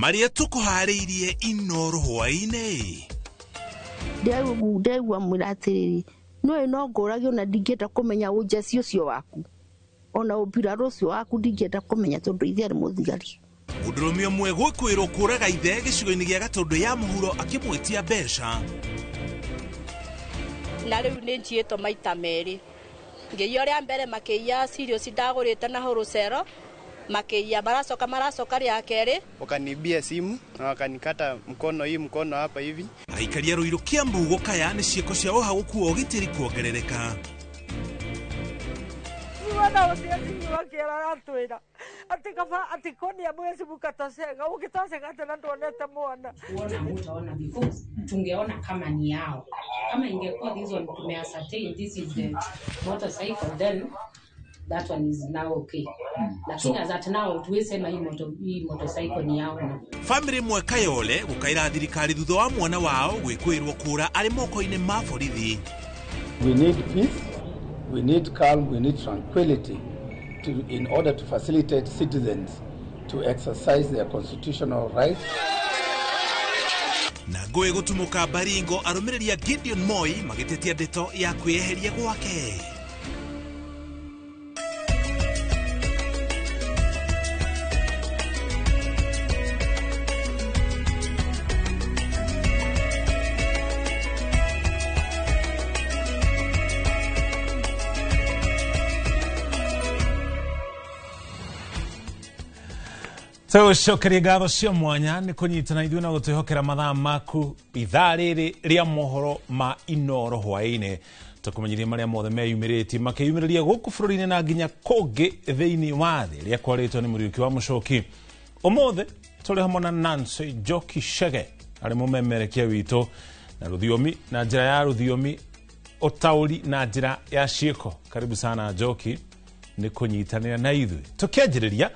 Marĩa tũkũharĩirie Inooro hwaĩ-inĩ. Ndegwa mwĩra atĩrĩrĩ, no no ngũragio na ndingĩenda kũmenya ũnjeci ũcio waku ona ũmbirarũ ũcio waku ndingĩenda kũmenya tondũ ithe arĩ mũthigari. Mũndũrũme ũmwe gwĩkwĩrwo kũraga ithe gĩcigo-inĩ gĩa Gatũndũ ya mũhuro akĩmwĩtia mbeca. Na rĩu nĩ njiĩtwo maita merĩ, ngĩiya rĩa mbere makĩiya cereals ndagũrĩte na wholesale, makĩiya maracoka rĩa kerĩ wakanibia simu na wakanikata mkono, hii mkono hapa hivi. Aikaria Ruiru Kiambu gũkaya nĩ ciĩko cia ũhagũku wa ũgitĩri kuongerereka. Mwana ũcio akinyua aratwĩra atĩ kaba atĩ konia mwezi mukatoseka ũgĩtoseka tena nduonete mwana. Kuona mutaona because tungeona kama ni yao. Kama ingekuwa this one tumeascertain this is the motorcycle, then that one is now okay. Lakini as at now tuwezi sema hii motorcycle ni yao. Family ĩmwe Kayole gũkaĩra thirikari thutha wa mwana wao gwĩkwĩrwo kũra arĩ moko-inĩ ma borithi. We need peace, we need calm, we need tranquility in order to facilitate citizens to exercise their constitutional rights. Na ngũĩ gũtumũka Baringo arũmĩrĩri a Gideon Moi magĩtetia ndeto ya kwĩyeheria gwake. Tũcokerie ngatho cia mwanya nĩ kũnyitana ithuĩ na gũtwĩhokera mathaa maku ithaa rĩrĩ rĩa mohoro ma Inooro hwaĩ-inĩ. Tũkũmenyithia marĩa mothe meyumĩrĩtie makĩyumĩrĩria gũkũ bũrũri-inĩ na nginya kũngĩ thĩinĩ wa thĩ. Rĩa kwarĩtwo nĩ Mũriũki wa Mũcoki. Ũmũthĩ tũrĩ hamwe na Nancy Njoki Chege arĩ mũmemerekia witũ na rũthiomi na njĩra ya rũthiomi ũtaũri na njĩra ya ciĩko. Karibu sana Njoki nĩ kũnyitanĩra na ithuĩ. Tũkĩanjĩrĩria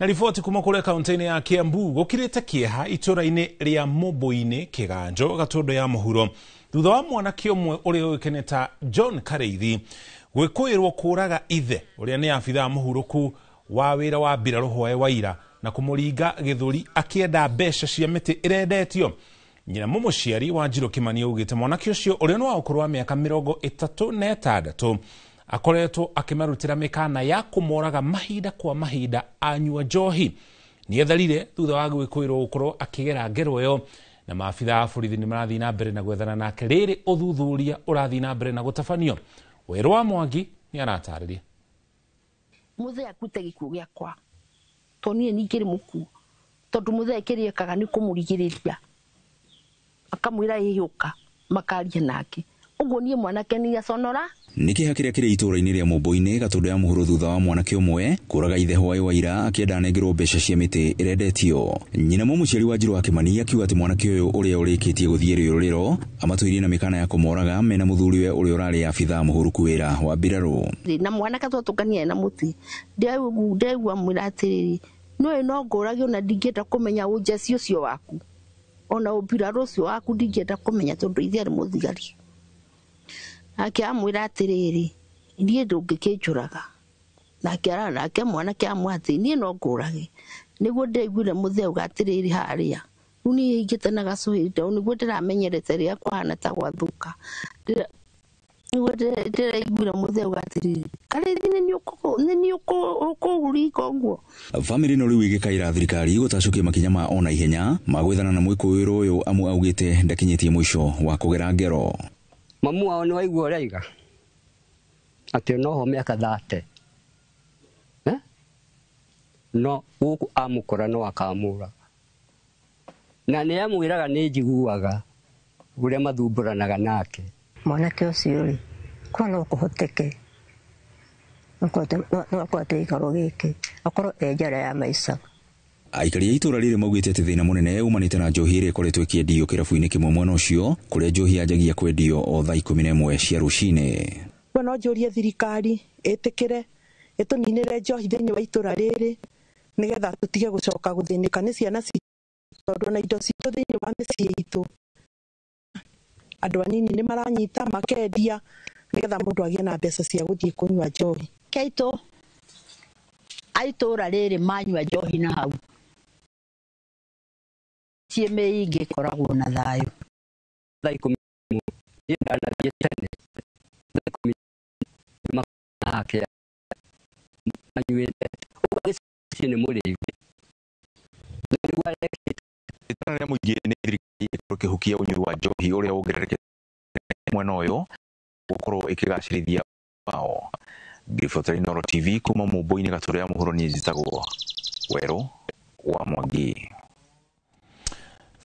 na riboti kuma kũrĩa kaunti-inĩ ya Kiambu gũkirĩte kĩeha itũra-inĩ rĩa Mũmbũinĩ Kĩganjo Gatũndũ ya mũhuro thutha wa mwanake ũmwe ũrĩa ũĩkaine ta John Kareithi gwĩkũĩrwo kũraga ithe ũrĩa nĩ abithaa mũhurũku wa wĩra wa mbirarũ hwaĩ wa ira na kũmũringa gĩthũri akĩenda mbeca cia mĩtĩ ĩrendetio. Nyina mũmũciari wa Njirũ Kĩmani augĩte mwanake ũcio ũrĩa nĩ wa ũkũrũ wa mĩaka 36 akoretwo akĩmarutĩra mĩkana ya kũmoraga mahinda kwa mahinda anyua njohi. Nĩetharire thutha wa gwĩkũĩrwo gũkorwo akĩgera ngero ĩyo na maabithaa a borithi nĩ marathiĩ na mbere na gwethana nake rĩrĩ ũthuthuria ũrathiĩ na mbere na gũtabanio. Werũ wa Mwangi nĩ aratarĩria. Mũthee akuĩte gĩkuũ gĩakwa to niĩ ningĩrĩ mũkuũ tondũ mũthee kĩrĩa ekaga nĩ kũmũrigĩrĩria akamwĩra ĩyũka makaria nake ũguo niĩ mwanake nĩ aconora. Nĩ kĩeha kĩrĩa kĩrĩ itũũra-inĩ rĩa Mũmbũinĩ Gatũndũ ya mũhuro thutha wa mwanake ũmwe kũraga ithe hwaĩ wa ira akĩenda anengerwo mbeca cia mĩtĩ ĩrendetio. Nyina mũmũciari wa Njirũ wa Kĩmani akiuga atĩ mwanake ũyũ ũrĩa ũrĩkĩtie gũthiĩ rĩũrĩro amatũirie na mĩkana ya kũmoraga mena mũthuriwe ũrĩa ũrarĩ abithaa mũhũrũku wĩra wa mbirarũ. Na mwanake twatũngania na mũtĩ ndegwa mwĩra atĩrĩrĩ, no no ngũragio na ndingĩenda kũmenya ũnjeci ũcio waku ona ũmbirarũ ũcio waku ndingĩenda kũmenya tondũ ithe arĩ mũthigari. Nake amwĩra atĩrĩrĩ, niĩ ndũngĩkĩnjũraga. Nake ara nake mwanake amwĩra atĩ niĩ no ngũrage. Nĩguo ndĩraiguire mũthee auga atĩrĩrĩ harĩa rĩu niĩ hingĩte na gacũhĩ nĩguo ndĩramenyerete rĩrĩa kũhana ta gwathũka. Nĩguo ndĩraiguire mũthee auga atĩrĩrĩ, Karĩithi nĩ niĩ ũkũringa ũguo. Bamĩrĩ no rĩu ĩgĩkaĩra thirikari gũtacũkia makinya ma ona ihenya ma gwethana na mwĩkũĩrwo ũyũ amu augĩte ndakinyĩtie mũico wa kũgera ngero. Mamu wao nĩ waigua ũrĩa aiga atĩ noho mĩaka 30 no gũkũ amũkora no akamũraga na nĩ amwĩraga nĩ njiguaga ũrĩa mathumbũranaga nake. Mwanake ũcio rĩ kwa no kũhoteke no kũhote gĩikaro gĩkĩ akorwo e njara ya maica. Aikari a itũũra rĩrĩ maugĩte atĩ thĩna mũnene umanĩte na njohi ĩrĩa ĩkoretwo ĩkĩendio kĩrabu-inĩ kĩmwe mwena ũcio kũrĩa njohi yanjagia kwendio o thaa 11 cia rũcinĩ. We no njũrie thirikari ĩtĩkĩre ĩtũninĩre njohi thĩinĩ wa itũũra rĩrĩ nĩgetha tũtige gũcoka gũthĩnĩka nĩ ciana citũ tondũ na indo citũ thĩinĩ wa mĩciĩ itũ andũ anini nĩ maranyita makendia nĩgetha mũndũ agĩe na mbeca cia gũthiĩ kũnyua njohi. Keitũ a itũũra rĩrĩ manyua njohi na hau. Mĩciĩ mĩingĩ ĩkoragwo na thayũ. Thaa 10 niĩ ndanathiĩ tene, thaa 10 nĩmakĩa manyuĩte ũguo gĩcicio nĩ mũrĩu na nĩguo arekĩte. Itana rĩa mũingĩ nĩ thirikari ĩkorwo ĩkĩhukia ũnyui wa njohi ũrĩa wongererekete mwena ũyũ gũkorwo ĩkĩgacĩrithia wao. Ngĩribotera Inooro TV kuma Mũmbũ-inĩ Gatũrũ ya Mũhuro, niĩ njĩtagwo Werũ wa Mwangi.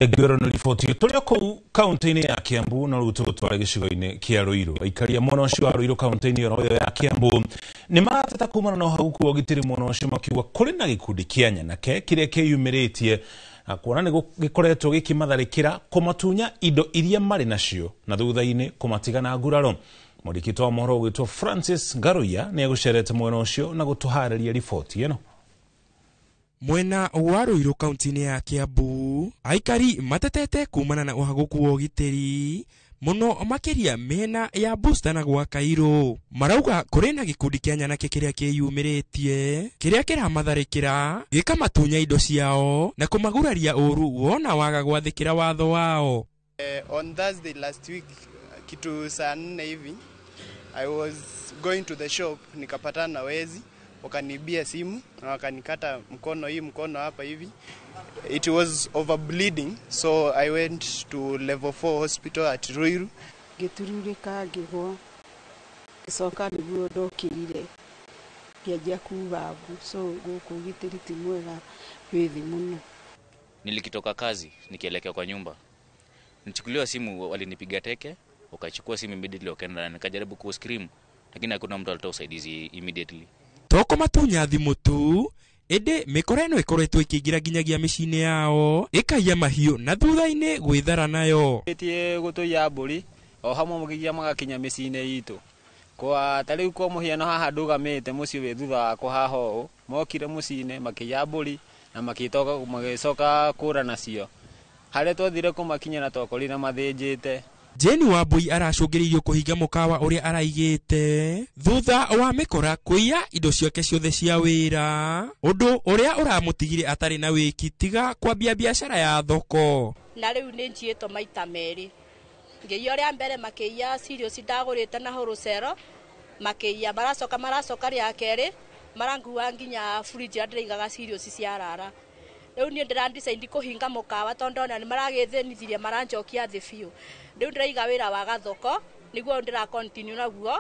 Ngwĩrwo nĩ riboti tũrĩ o kũu kaunti-inĩ ya Kiambu no rĩu tũgũtwara gĩcigo-inĩ kĩa Ruiru. Aikari a mwena ũcio wa Ruiru kaunti-inĩ oro ĩyo ya Kiambu nĩ marateta kumana na ũhaguku wa ũgitĩri mwena ũcio, makiuga kũrĩ na gĩkundi kĩa nyanake kĩrĩa kĩyumĩrĩtie na kuona nĩ gĩkoretwo gĩkĩmatharĩkĩra kũmatunya indo iria marĩ nacio na thutha-inĩ kũmatiga na nguraro. Mwandĩki wa mohoro ũgwĩtwo Francis Ngaruiya nĩ egũcerete mwena ũcio na gũtũharĩria riboti ĩno. Mwena wa Ruiru kaunti-inĩ ya Kiambu aikari matetete kumana na ũhagũku wa ũgitĩri mũno makĩria mĩena ya Booster na gwa Kairũ. Marauga kũrĩ na gĩkundi kĩa nyanake kĩrĩa kĩyumĩrĩtie kĩrĩa kĩramatharĩkĩra gĩkamatunya indo ciao na kũmaguraria ũru wona waga gwathĩkĩra watho wao. On Thursday last week kitu saa 4 hivi I was going to the shop, nikapatana na wezi wakanibia simu na wakanikata mkono, hii mkono hapa hivi. It was over bleeding, so I went to level 4 hospital at Ruiru. Ngĩtururĩka ngĩgwa, ngĩcoka nĩguo ndokĩrire ngĩanjia kuga mbu, so gũkũ ũgitĩri ti mwega wĩ thĩ mũno. Nilikitoka kazi nikielekea kwa nyumba, nichukuliwa simu, walinipiga teke, wakachukua simu immediately wakaenda, nikajaribu ku scream lakini hakuna mtu alitoa usaidizi immediately. Toko matunya thimũ tu ĩndĩ mĩkora ĩno ĩkoretwo ĩkĩingĩra nginyagia mĩciĩ-inĩ yao ĩkaiya mahiũ na thutha-inĩ gwĩthara nayo. Ĩtie gũtũiya mbũri o hamwe mũkĩgia magakinya mĩciĩ-inĩ itũ. Kwa ta rĩu kwa mũhiano haha ndũgamĩte mũciĩ wĩ thutha wakwa haha ũũ, mokire mũciĩ-inĩ makĩiya mbũri na magĩcoka kũra nacio. Harĩa twathire kũmakinya na twakorire mathĩnjĩte. Jane Wambui aracũngĩrĩirio kũhinga mũkawa ũrĩa araigĩte thutha wa mĩkora kũiya indo ciake ciothe cia wĩra, ũndũ ũrĩa ũramũtigire atarĩ na wĩki tiga kwambia biacara ya thoko. Na rĩu nĩ njiĩtwo maita merĩ, ngĩiya ũrĩa mbere makĩiya cereals ndagũrĩte na wholesale, makĩiya maracoka rĩa kerĩ marangua nginya fridge ĩrĩa ndĩraigaga cereals cia rara. Rĩu niĩ ndĩra decide kũhinga mũkawa tondũ ndona nĩ maragĩthĩnithirie maranjokia thĩ biũ. Rĩu ndĩraiga wĩra wa gathoko nĩguo ndĩra continue naguo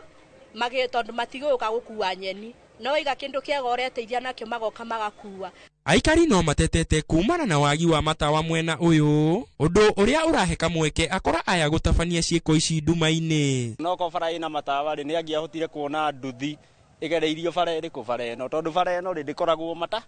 tondũ matigũka gũkua nyeni, no waiga kĩndũ kĩega ũreteithia nakĩo magoka magakua. Aikari no matetete kumana na wagi wa matawa mwena ũyũ, ũndũ ũrĩa ũrahe kamweke akora aya gũtabania ciĩko ici nduma-inĩ. No ko bara ĩna matawa rĩ, nĩ angĩahotire kuona nduthi ĩgereirio bara ĩrĩkũ bara ĩno, tondũ bara ĩno rĩ ndĩkoragwo mata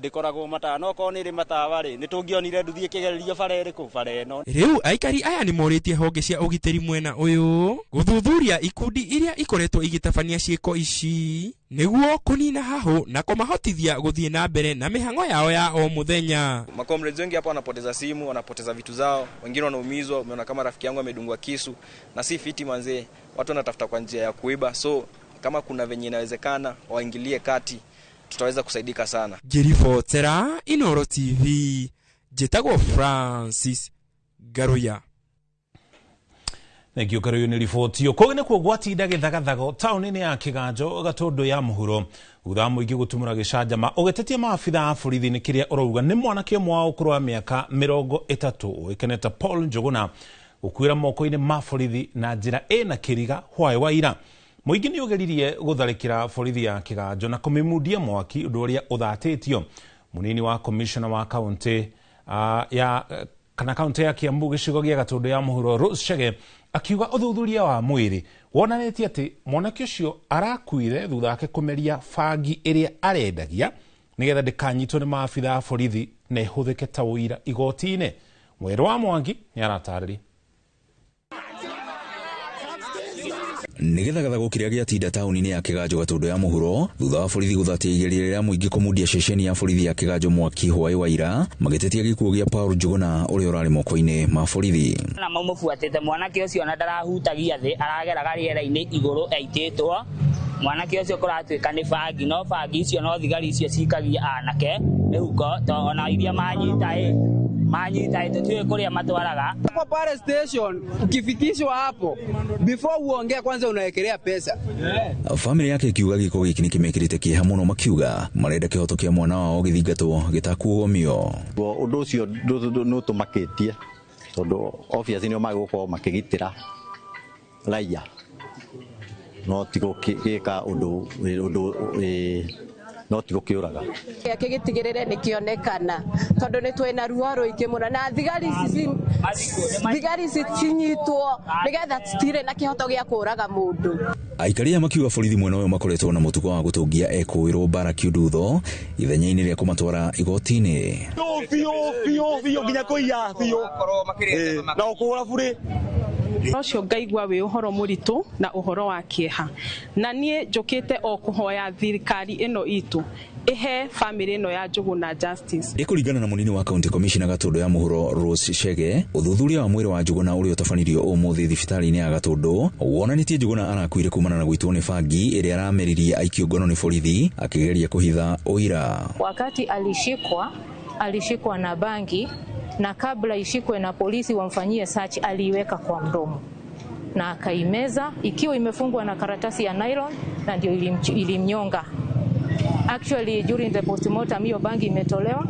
ndĩkoragwo matawa, no korwo nĩ ĩrĩ matawa rĩ, nĩ tũngĩonire nduthi ĩkĩgererio bara ĩrĩkũ bara ĩno. Rĩu aikari aya nĩ morĩtie honge cia ũgitĩri mwena ũyũ gũthuthuria ikundi iria ikoretwo igĩtabania ciĩko ici nĩguo kũnina hahũ na kũmahotithia gũthiĩ na mbere na mĩhang'o yao ya o mũthenya. Makomrades wengi hapa wanapoteza simu, wanapoteza vitu zao, wengine wanaumizwa. Umeona kama rafiki yangu amedungwa kisu, na si fiti manzee, watu wanatafuta kwa njia ya kuiba, so kama kuna venye inawezekana waingilie kati, tutaweza kusaidika sana. Ngĩribotera Inooro TV, njĩtagwo Francis Ngaruiya. Thank you Karuyu nĩ riboti ĩyo. Kũngĩ nĩkuo gwatinda gĩthagathago taũni-inĩ ya Kĩganjo Gatũndũ ya Mũhuro thutha wa mũingĩ gũtumũra gĩcanjama ũgĩtetia maabitha a borithi nĩ kĩrĩa ũrauga nĩ mwanake ũmwe wa ũkũrũ wa mĩaka 30 ũĩkaine ta Paul Njũgũna gũkuĩra moko-inĩ ma borithi na njĩra ĩna kĩriga hwaĩ wa ira. Mũingĩ nĩ ũgeririe gũtharĩkĩra borithi ya Kĩganjo na kũmĩmundia mwaki, ũndũ ũrĩa ũthatĩtio. Mũnini wa komishona wa kaunti ya kana kaunti ya Kiambu gĩcigo gĩa Gatũndũ ya Mũhuro Rose Chege akiuga ũthuthuria wa mwĩrĩ wonanĩtie atĩ mwanake ũcio arakuire thutha wake kũmeria bangi ĩrĩa arendagia nĩgetha ndĩkanyitwo nĩ maabitha a borithi na ĩhũthĩke ta ũira igoti-inĩ. Mwerũ wa Mwangi nĩ aratarĩria. Nĩ gĩthagathago kĩrĩa gĩatinda taũni-inĩ ya Kĩganjo Gatũndũ ya Mũhuro thutha wa borithi gũthatia igeria rĩa mũingĩ kũmundia ceceni ya borithi ya Kĩganjo mwaki hwaĩ wa ira magĩtetia gĩkuũ gĩa Paul Njũgũna ũrĩa ũrarĩ moko-inĩ ma borithi. Na maumũbuatĩte mwanake ũcio na ndarahutagia thĩ, arageraga rĩera-inĩ igũrũ aitĩtwo. Mwanake ũcio kũratuĩka nĩ bangi, no bangi icio no thigari icio cikagia anake. Mĩhuko to ona iria manyita ĩ tũtiũĩ kũrĩa matwaraga. Hapo pale station ukifikishwa hapo before uongee kwanza unawekelea pesa. Famĩlĩ yake ikiuga gĩko gĩkĩ nĩkĩmekĩrĩte kĩeha mũno, makiuga marenda kĩhoto kĩa mwana wao gĩthingatwo gĩtakuogomio. Ũndũ ũcio nĩ ũtũmakĩtie tondũ obviously nĩo magũkorwo makĩgitĩra raia, no ti gũgĩka ũndũ no ti gũkĩũraga. Gĩake gĩtigĩrĩre nĩkĩonekana tondũ nĩ twĩna ruo rũingĩ mũno na thigari ici cinyitwo nĩgetha citirĩ na kĩhoto gĩa kũraga mũndũ. Aikari aya makiuga borithi mwena ũyũ makoretwo na mũtugo wa gũtũngia ekũĩrwo mbara kiundutho ithenya-inĩ rĩa kũmatwara igoti-inĩ. Biũ biũ biũ nginya kũiya biũ na gũkũra burĩ. Ũcio ngaigua wĩ ũhoro mũritũ na ũhoro wa kĩeha, na niĩ njũkĩte o kũhoya thirikari ĩno itũ ĩhe famĩlĩ ĩno ya Njũgũna justice. Nĩ kũringana na mũnini wa county commissioner Gatũndũ ya mũhuro Rose Chege, ũthuthuria wa mwĩrĩ wa Njũgũna ũrĩa ũtabanirio ũmũthĩ thibitarĩ-inĩ ya Gatũndũ wonanĩtie Njũgũna arakuire kumana na gũitwo nĩ bangi ĩrĩa arameririe aikio ngono nĩ borithi akĩgeria kũhitha ũira. Wakati alishikwa na bangi, na kabla ishikwe na polisi wamfanyie search, aliiweka kwa mdomo na akaimeza ikiwa imefungwa na karatasi ya nylon, na ndio ilimnyonga. Actually during the postmortem hiyo bangi imetolewa,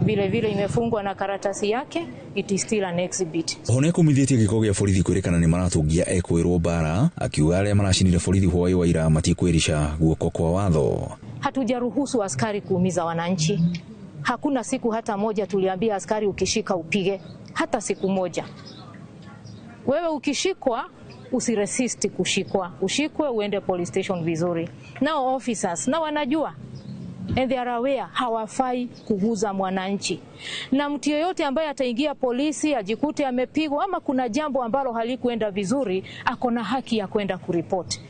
vile vile imefungwa na karatasi yake, it is still an exhibit. Oho nĩakumithĩtie gĩko gĩa borithi kwĩrĩkana nĩ maratũngia ekũĩrwo mbara, akiuga arĩa maracinire borithi hwaĩ wa ira matikwĩrica guoko kwa watho. Hatujaruhusu askari kuumiza wananchi. Hakuna siku hata moja tuliambia askari ukishika upige, hata siku moja. Wewe ukishikwa usiresist kushikwa, ushikwe uende police station vizuri. Nao officers na wanajua and they are aware hawafai kuguza mwananchi. Na mtu yeyote ambaye ataingia polisi ajikute amepigwa ama kuna jambo ambalo halikuenda vizuri, ako na haki ya kwenda kuripoti.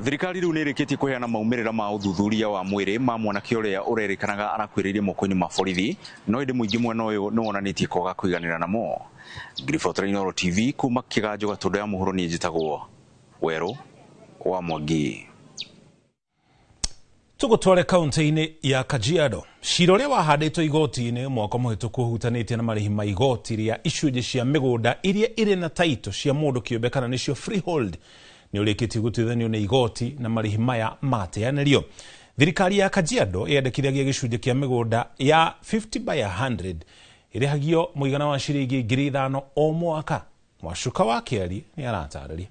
Thirikari rĩu nĩrĩkĩtie kũheana maumĩrĩra ma ũthuthuria wa mwĩrĩ ma mwanake ũrĩa ũrerĩkanaga arakuĩrĩire moko-inĩ ma borithi, no ĩndĩ mũingĩ mwena ũyũ nĩwonanĩtie kwaga kũiganĩra namo. Ngiribotera Inooro TV kuma Kĩganjo Gatũndũ ya mũhuro, niĩ njĩtagwo Werũ wa Mwangi. Tũgũtware kaunti-inĩ ya Kajiado. Cira ũrĩa wahandĩtwo igoti-inĩ mwaka mũhĩtũku ũhutanĩtie na marĩhi ma igoti rĩa icunjĩ cia mĩgũnda iria irĩ na taito cia mũndũ kĩũmbe kana nĩcio freehold nĩ ũrĩkĩtie gũtuithanio nĩ igoti na marĩhi maya mateanĩrio. Thirikari ya Kajiado yendekithagia gĩcunjĩ kĩa mĩgũnda ya 50 by 100 ĩrĩhagio mũigana wa ciringi 5,000 o mwaka. Mwacuka wa Kĩari nĩ aratarĩria.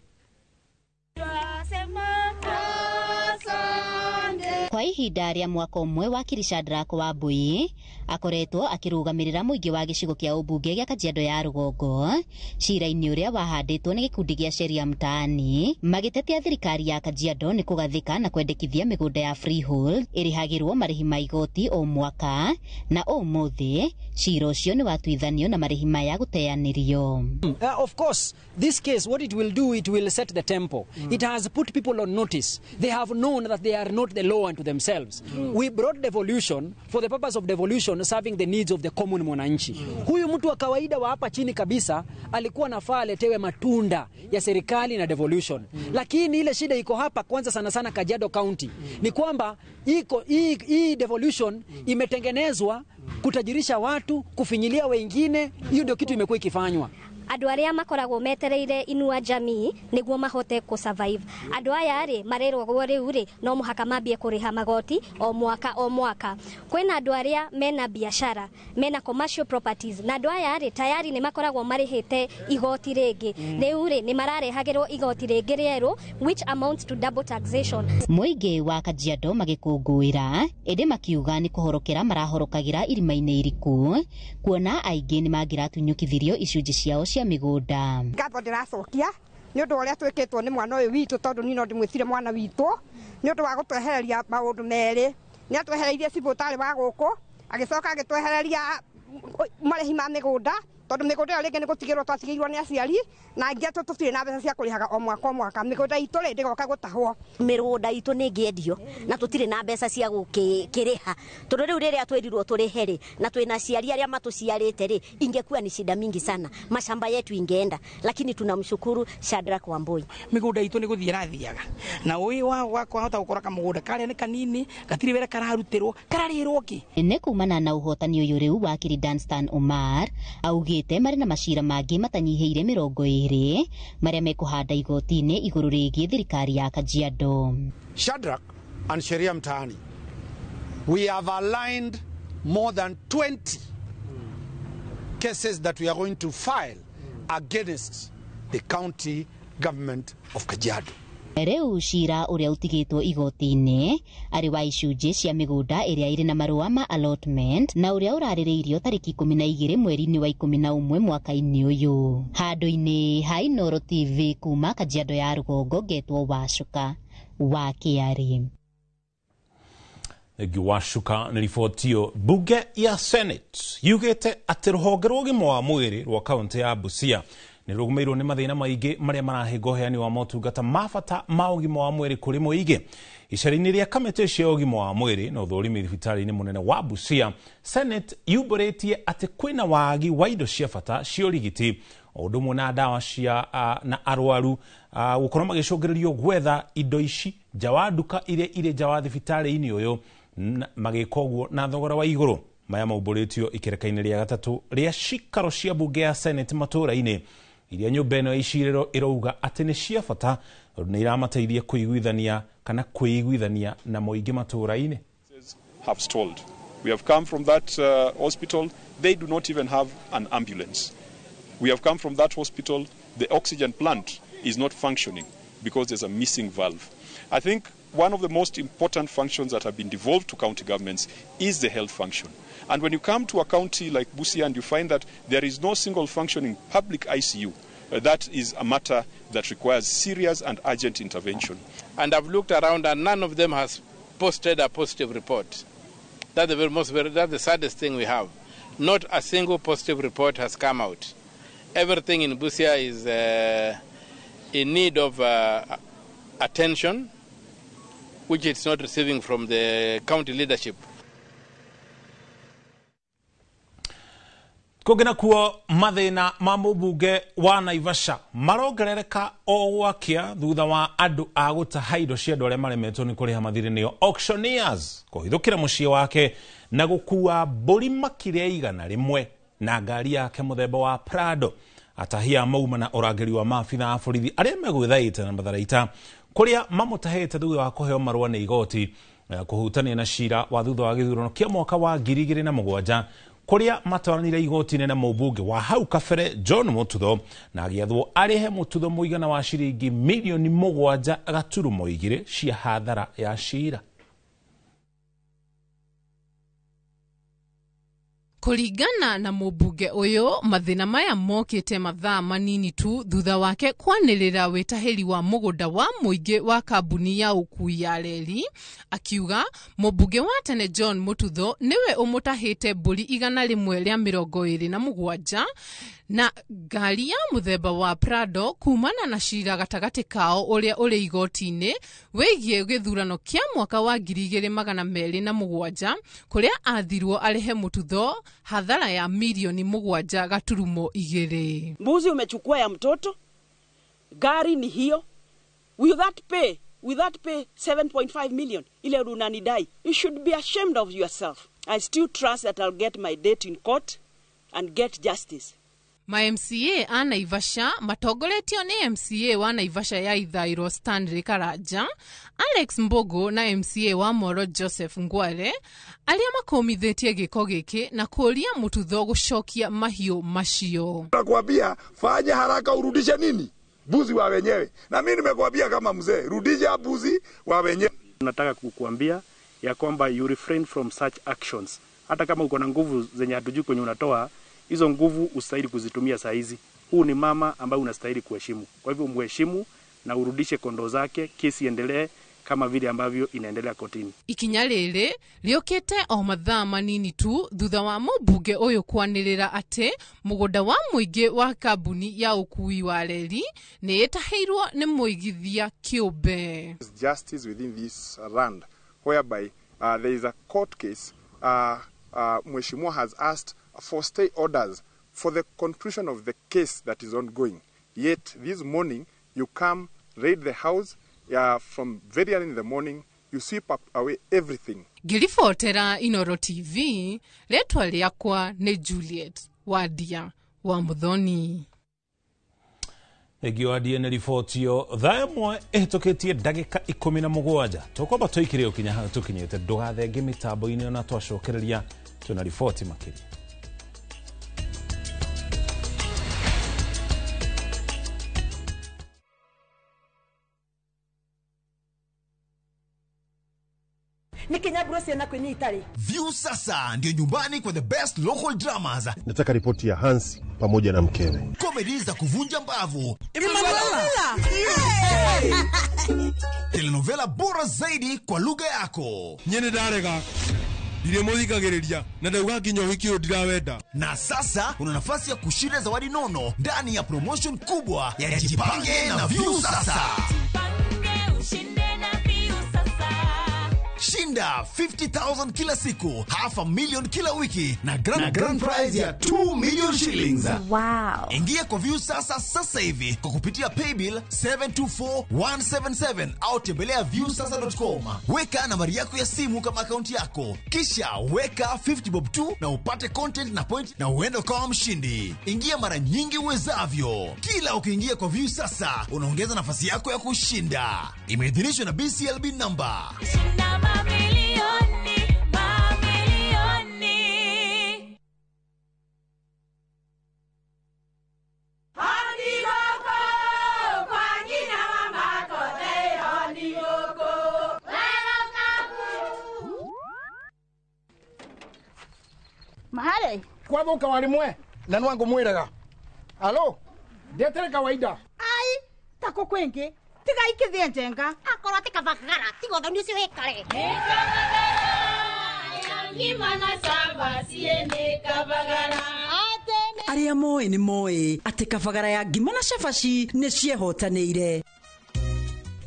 Kwa ihinda rĩa mwaka ũmwe wakiri Shadrack Wambui akoretwo akĩrũgamĩrĩra mũingĩ wa gĩcigo kĩa ũmbunge gĩa Kajiado ya rũgongo cira-inĩ ũrĩa wahandĩtwo nĩ gĩkundi gĩa Sheria Mtaani magĩtetia thirikari ya Kajiado nĩ kũgathĩka na kwendekithia mĩgũnda ya freehold ĩrĩhagĩrwo marĩhi ma igoti o mwaka, na ũmũthĩ cira ũcio nĩ watuithanio na marĩhi maya gũteanĩrio. Of course, this case, what it will do, it will set the tempo. It has put people on notice. They have known that they are not the law unto themselves. We brought devolution for the purpose of devolution serving the needs of the common mwananchi. Huyu mtu wa kawaida wa hapa chini kabisa alikuwa nafaa aletewe matunda ya serikali na devolution. Lakini ile shida iko hapa kwanza sana sana Kajiado County ni kwamba iko hii devolution imetengenezwa kutajirisha watu, kufinyilia wengine. Hiyo ndio kitu imekuwa ikifanywa. Andũ arĩa makoragwo metereire Inua Jamii nĩguo mahote kũ survive. Andũ aya rĩ marerwo rĩu rĩ no mũhaka mambie kũrĩha magoti o mwaka o mwaka. Kwĩna andũ arĩa mena biashara, mena commercial properties, na andũ aya rĩ tayari nĩ makoragwo marĩhĩte igoti rĩngĩ. Rĩu rĩ nĩ mararehagĩrwo igoti rĩngĩ rĩerũ which amounts to double taxation. Mũingĩ wa Kajiado magĩkũngũĩra ĩndĩ makiuga nĩ kũhorokera marahorokagĩra irima-inĩ iriku kuona aingĩ nĩ mangĩratunyũkithirio icunjĩ ciao cia mĩgũnda. Ngatho ndĩracokia nĩ ũndũ ũrĩa twĩkĩtwo nĩ mwana ũyũ witũ, tondũ niĩ no ndĩmwĩtire mwana witũ nĩ ũndũ wa gũtwehereria maũndũ merĩ. Nĩ atwehereirie cibũ ũtarĩ wa gũkũ, agĩcoka agĩtwehereria marĩhi ma mĩgũnda. Tondu mĩgũnda ĩyo rĩngĩ nĩ gũtigĩrwo twatigĩirwo nĩ aciari na angĩ atũ tũtirĩ na mbeca cia kũrĩhaga o mwaka o mwaka. Mĩgũnda itũ rĩ ndĩgoka gũtahwo. Mĩgũnda itũ nĩ ĩngĩendio na tũtirĩ na mbeca cia gũkĩrĩha, tondũ rĩu rĩrĩa twĩrirwo tũrĩhe rĩ, na twĩna aciari arĩa matũciarĩte rĩ, ingekuwa ni shida mingi sana, mashamba yetu ingeenda, lakini tunamshukuru Shadrack Wambui. Mĩgũnda itũ nĩ gũthiĩ ĩrathiaga na ũĩ wa kwahota gũkora kamũgũnda karĩa nĩ kanini gatirĩ wĩra kararutĩrwo kararĩrwo kĩ. Nĩ kumana na ũhotani ũyũ rĩu wakiri Danstan Omar augĩte marĩ na macira mangĩ matanyihĩire 20 marĩa mekũhanda igoti-inĩ igũrũ rĩgiĩ thirikari ya Kajiado. Shadrack and Sheria Mtaani, we have aligned more than 20 cases that we are going to file against the county government of Kajiado. Rĩu cira ũrĩa ũtigĩtwo igoti-inĩ arĩ wa icunjĩ cia mĩgũnda ĩrĩa ĩrĩ na marũa ma allotment na ũrĩa ũrarĩrĩirio tarĩki 12 mweri-inĩ wa 11 mwaka-inĩ ũyũ. Handũ-inĩ ha Inooro TV kuma Kajiado ya rũgongo, ngetwo Wacuka wa Kĩarĩ. Thengiũ Wacuka nĩ riboti ĩyo. Mbunge ya Senate yugĩte atĩ rũhonge rwa ũgima wa mwĩrĩ rwa kaũntĩ ya Busia nĩ rũgũmĩirwo nĩ mathĩna maingĩ marĩa marahĩnga ũheani wa motungata ma bata ma ũgima wa mwĩrĩ kũrĩ mũingĩ. Icera-inĩ rĩa kamĩtĩ cia ũgima wa mwĩrĩ na ũthũrimi thibitarĩ-inĩ mũnene wa Busia, Senate yumbũrĩtie atĩ kwĩna wagi wa indo cia bata cia ũrigiti o ũndũ ũmwe na ndawa cia na arwaru gũkorwo magĩcũngĩrĩrio gwetha indo ici nja wa nduka iria irĩ nja wa thibitarĩ-inĩ ũyũ, magĩka ũguo na thogora wa igũrũ. Maya maumbũrĩtio ikereka-inĩ rĩa gatatũ rĩa cikaro cia mbunge ya Senate matũũra-inĩ iria nyũmba ĩno ya icirĩro ĩrauga atĩ nĩ cia bata tondũ nĩ iramateithia kũiguithania kana kwĩiguithania na mũingĩ matũũra-inĩ. Have stalled. We have come from that hospital. They do not even have an ambulance. We have come from that hospital. The oxygen plant is not functioning because there's a missing valve. I think one of the most important functions that have been devolved to county governments is the health function. And when you come to a county like Busia and you find that there is no single functioning public ICU, that is a matter that requires serious and urgent intervention. And I've looked around and none of them has posted a positive report. That's the saddest thing we have. Not a single positive report has come out. Everything in Busia is in need of attention, which it's not receiving from the county leadership. Kũngĩ nakuo mathĩna ma mũmbunge wa Naivasha marongerereka o gwakĩa thutha wa andũ a gũtaha indo cia andũ arĩa maremetwo nĩ kũrĩha mathirĩ nĩo auctioneers kũhithũkĩra mũciĩ wake na gũkua mbũri makĩria 100 na ngari yake mũthemba wa Prado. Atahia mauma na ũrangĩri wa maabitha a borithi arĩa megwĩthaĩte na matharaita kũrĩa mamũtahĩte thutha wa kũheo marũa nĩ igoti kũhutania na cira wa thutha wa gĩthurano kĩa mwaka wa 2007 kũrĩa matwaranire igoti-inĩ na mũmbunge wa hau kabere John Mututho na agĩathwo arĩhe Mututho mũigana wa ciringi milioni 7.2 cia hathara ya cira. Kũringana na mũmbunge ũyũ, mathĩna maya mokĩte mathaa manini tu thutha wake kwanĩrĩra wĩtahĩri wa mũgũnda wa mũingĩ wa kambuni ya ũkuui ya reri, akiuga mũmbunge wa tene John Mututho nĩwe ũmũtahĩte mbũri 127 na ngari ya mũthemba wa Prado kumana na cira gatagatĩ kao ũrĩa ũrĩ igoti-inĩ wĩgiĩ gĩthurano kĩa mwaka wa 2007 kũrĩa athirwo arĩhe Mututho hathara ya milioni 7.2. Mbuzi umechukua ya mtoto, gari ni hiyo. Will that pay? Will that pay 7.5 million? Ile unanidai. You should be ashamed of yourself. I still trust that I'll get my date in court and get justice. Ma MCA a Naivasha matongoretio nĩ MCA wa Naivasha ya Ithairo Stanley Karanja, Alex Mbogo na MCA wa Moro Joseph Ngware arĩa makomithĩtie gĩko gĩkĩ na kũria Mututho gũcokia mahiũ macio. Nakwambia fanya haraka urudishe nini? Mbuzi wa wenyewe. Na mimi nimekuambia kama mzee, rudisha mbuzi wa wenyewe. Nataka kukuambia ya kwamba you refrain from such actions. Hata kama uko na nguvu zenye hatujui kwenye unatoa, hizo nguvu ustahili kuzitumia saa hizi. Huu ni mama ambaye unastahili kuheshimu. Kwa hivyo muheshimu na urudishe kondoo zake, kesi endelee kama vile ambavyo inaendelea kotini. Ikinya rĩrĩ rĩũkĩte o mathaa manini tu thutha wa mũmbunge ũyũ kwanĩrĩra atĩ mũgũnda wa mũingĩ wa kambuni ya ũkuui wa reri nĩ ĩtahĩirwo nĩ mũigithia kĩũmbe. Justice within this land whereby there is a court case Mheshimiwa has asked for stay orders for the conclusion of the case that is ongoing. Yet this morning you come raid the house from very early in the morning, you sweep up away everything. Ngĩribotera Inoro TV, rĩtwa rĩakwa nĩ Juliet Wadia wa Muthoni. Thengio Wadia nĩ riboti ĩyo. Thaa ĩmwe ĩhĩtũkĩtie ndagĩka 17 tũkwamba tũikire ũkinya hau tũkinyĩte, ndũgathenge mĩtambo-inĩ ona twacokereria twĩna riboti makĩria. View sasa ndio nyumbani kwa the best local dramas. Nataka ripoti ya Hans pamoja na mkewe. Comedy za kuvunja mbavu. Telenovela bora zaidi kwa lugha yako. Nyene ndarega. Ndiremuthikagiriria na ndauga nginya uhiki uyu ndirawenda. Na sasa una nafasi ya kushinda zawadi nono ndani ya promotion kubwa ya Jipange na View Sasa. Shinda 50,000 kila siku, 500,000 kila wiki na grand prize ya 2 million shillings. Wow. Ingia kwa View Sasa sasa hivi kwa kupitia paybill 724177 au tembelea viewsasa.com. Weka nambari yako ya simu kama akaunti yako, kisha weka 50 bob tu na upate content na point na uende ukawa mshindi. Ingia mara nyingi uwezavyo. Kila ukiingia kwa View Sasa unaongeza nafasi yako ya kushinda. Imeidhinishwa na BCLB number. Mamilioni, mamilioni. Honigoko, kwa nyina wa makothe, honigoko. Mahale. Kwathuka warimwe na nwangu mwiraga. Alo, ndetere kawaida. Ai, tako kwingi. Tiga ikithie njenga. Akorwo ti kabagara, tiga ũthoni ũcio wĩkare. Arĩa moĩ nĩ moĩ atĩ kabagara ya ngima na cabaci nĩ ciehotanĩire.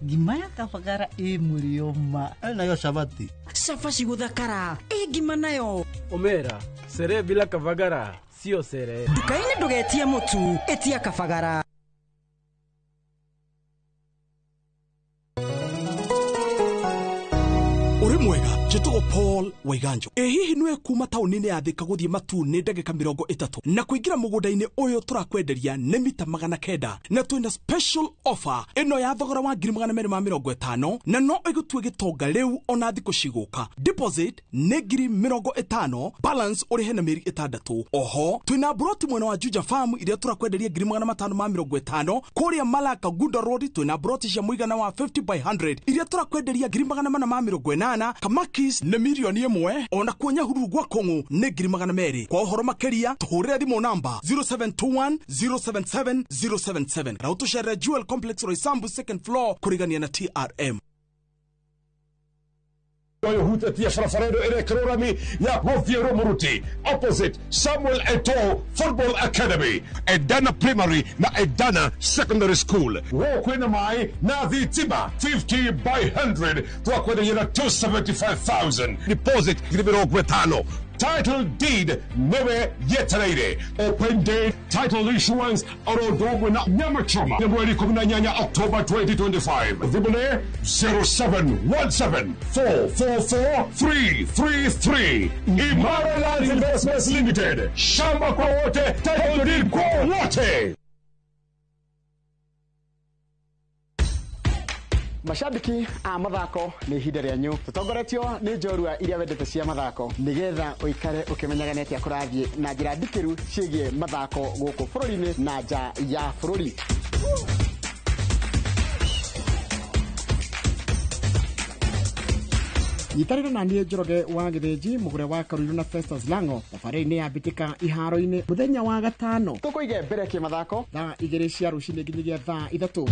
Ngima ya kabagara ĩ mũrĩo ma. Nayo cabaci. Cabaci gũthakara ĩ ngima nayo. Omera, sere bila kabagara sio sere. Nduka-inĩ ndũgetie mũtu, ĩtia kabagara. Uri mwega njĩtagwo Paul Waiganjo. Ĩ hihi nĩwe kuma taũni-inĩ ya Thika gũthiĩ Matuu nĩ ndagĩka 30 na kũingĩra mũgũnda-inĩ ũyũ tũrakwenderia nĩ mita 900 na twĩna special offer ĩno ya thogora wa 250,000 na no ĩgũtue gĩtonga rĩu ona thikũ cigũka. Deposit nĩ 50,000, balance ũrĩhe na mĩeri 6. Oho twĩna broti mwena wa Juja Farm iria tũrakwenderia 550,000. Kũrĩa Malaka Gunda Road twĩna broti cia mũigana wa 50 by 100 iria tũrakwenderia 480,000. Kamakis nĩ 1,000,000 ona kuo Nyahururu gwa Kong'u nĩ 200,000. Kwa ũhoro makĩria tũhũrĩre thimũ namba 0721 077 077 na ũtũcerere Jewel Complex Roysambu second floor kũrigania na TRM. Hutetie barabara ĩno ĩrekĩrwo rami ya gũthiĩ Rumuruti opposite Samuel Eto'o Football Academy, Edana Primary na Edana Secondary School. Wo kwĩna maĩ na thitima 50 by 100 twakwenderia na 275,000 deposit 50,000. Title deed newe yetereire. Open day title issuance oro na nyama choma ya mweri 18 October 2025. Thimũ 0717 444 333. Imara Land Investments Limited. Shamba kwa wote, title deed kwa wote. Mashabiki a mathako nĩ ihinda rĩanyu tũtongoretio nĩ njorua iria wendete cia mathako nĩgetha ũikare ũkĩmenyaga nĩ atĩa kũrathiĩ na njĩra ndikĩru ciĩgiĩ mathako gũkũ bũrũri-inĩ na nja ya bũrũri. Nyitanĩra na niĩ Njoroge wa Gĩthĩnji mũgũre wa Karuiru na Festus Lango thabarĩ-inĩ ya mbĩtĩka iharo-inĩ mũthenya wa gatano tũkũige mbere kĩmathako thaa 2 cia rũcinĩ nginyagia thaa 3.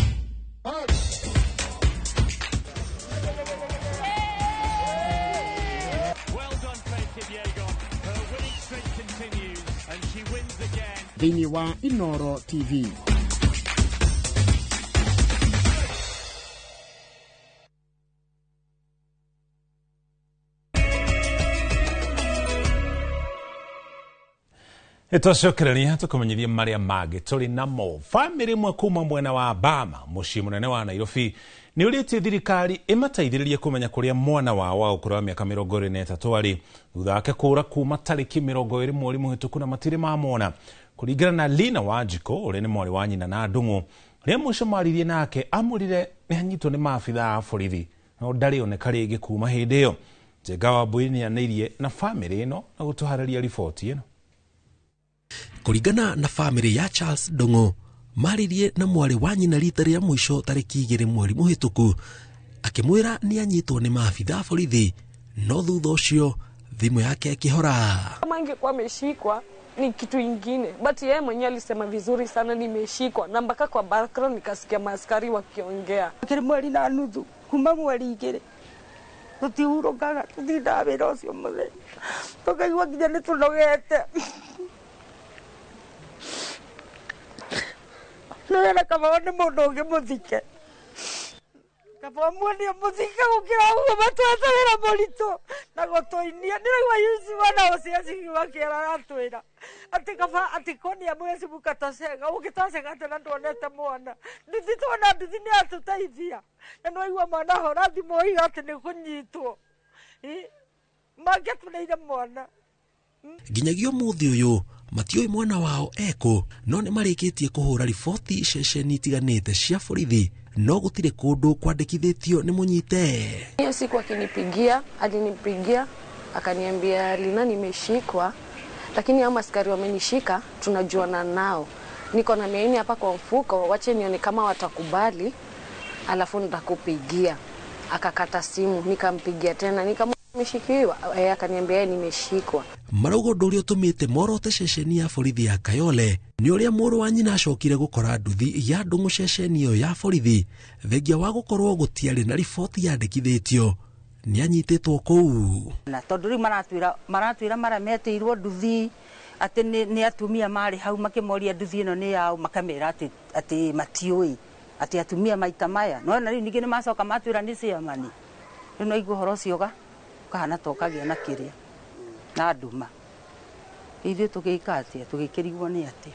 Thĩinĩ wa Inoro TV. Nĩtwacokereria tũkũmenyithie marĩa mangĩ tũrĩ namo. Bamĩrĩ ĩmwe kuma mwena wa Bama mũciĩ mũnene wa Nairobi nĩ ũrĩtie thirikari ĩmateithĩrĩrie kũmenya kũrĩa mwana wao wa ũkũrũ wa mĩaka 23 arĩ thutha wake kũũra kuma tarĩki 20 mweri mũhĩtũku na matirĩ mamwona. Kũringana na Lina Wanjikũ ũrĩa nĩ mwarĩ wa nyina na Ndung'u, rĩrĩa mũico maririe nake amũrire nĩ anyitwo nĩ maabithaa a borithi no ndarĩ oneka rĩngĩ kuma hĩndĩ ĩyo. Njenga Wambui nĩanĩirie na bamĩrĩ ĩno na gũtũharĩria riboti ĩno. Kũringana na bamĩrĩ ya Charles Ndung'u, maririe na mwarĩ wa nyina rita rĩa mũico tarĩki 2 mweri mũhĩtũku akĩmwĩra nĩ anyitwo nĩ maabithaa borithi, no thutha ũcio thimũ yake ĩkĩhora. Kama angekuwa ameshikwa ni kitu ingine, but yeye mwenyewe alisema vizuri sana nimeshikwa, na mpaka kwa background nikasikia maaskari wakiongea. Kiri mweri na nuthu kuma mweri 2 tutihurukaga tutindaga wĩra ũcio mũthenya tũkaigua nginya nĩ tũnogete. Nĩwĩra kaba nĩ mũndũ ũngĩ mũthike, kaba muonie mũthike gũkĩra ũguo matwete wĩra mũritũ na gũtũinia. Ndĩraigua yuci mwana ũcio acigi makĩra aratwĩra atĩ kaba atĩ konia mwezi mũkatocega ũngĩtocega atĩ na nduonete mwana nduthi tuona nduthi nĩ atũteithia na nĩwaigua mwana ahora thimũ oiga atĩ nĩ kũnyitwo mangĩatũneire mwana. Nginyagia ũmũthĩ ũyũ matiũĩ mwana wao ekũ, no nĩ marĩkĩtie kũhũra riboti ceceni itiganĩte cia borithi no gũtirĩ kũndũ kwandĩkithĩtio nĩ mũnyite. Hiyo siku akinipigia, alinipigia akaniambia Lina, nimeshikwa, lakini hao askari wamenishika, tunajuana nao, niko na 400 hapa kwa mfuko, wache nione kama watakubali alafu nitakupigia. Akakata simu, nikampigia tena nikamwambia akaniambia nimeshikwa. Marauga ũndũ ũrĩa ũtũmĩte morote ceceni ya borithi ya Kayole nĩ ũrĩa mũrũ wa nyina acokire gũkora nduthi ya Ndung'u ceceni ĩyo ya borithi thengia wa gũkorwo gũtiarĩ na riboti yandĩkithĩtio nĩ anyitĩtwo kũu. Na tondũ rĩu maratwĩra mara metĩirwo nduthi atĩ nĩ atumia marĩ hau makĩmoria nduthi ĩno nĩ yao, makamera atĩ matiũĩ atĩ atumia maita maya no na rĩu ningĩ nĩ macoka matwĩra nĩ ciamani. Rĩu no igua ũhoro ũcio ũkahana ta ũkagĩa na kĩrĩa na nduma. Ithuĩ tũgĩka atĩa? Tũgĩkĩrigwo nĩ atĩa?